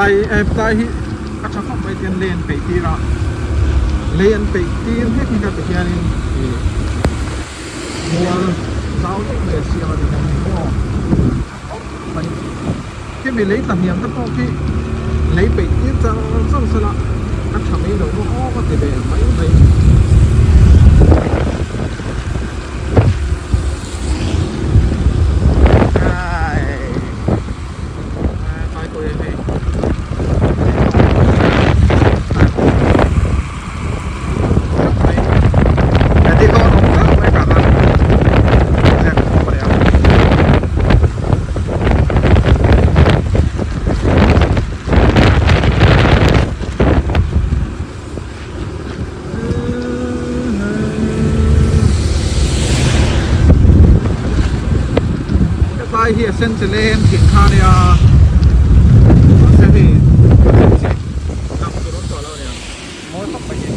Hetlai hetlai hi a tha khawp mai tian lei an peih tir a lei an peih tir hlek hlek a tikhianin ih mual zau deuh mai a siam a tikhian hei maw tha khawp mai khemi lei tla hniam te pawh khi lei peih tir char char sela a tha mai lo maw aw ka ti ve mai mai. Hetlai hi a sen chi leng thin kha nia mahse hei sen chi lang tur awm tawh lo nia mawi khawp mai hi.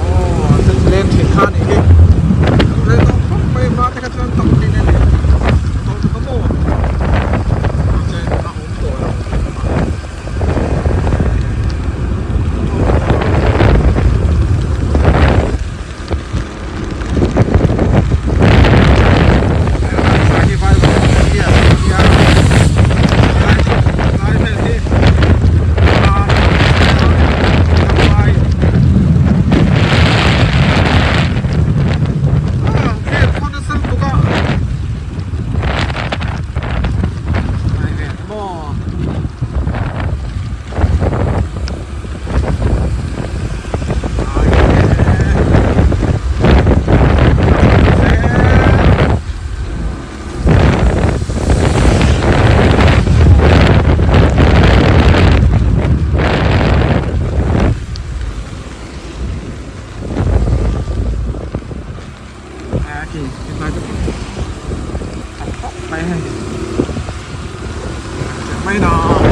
Aw a sen chi leng thin kha nih hi an rei tawh khawp mai hma te kha chuan tam thin a ni tawh kha maw mahse a awm tawh lo. Mai na.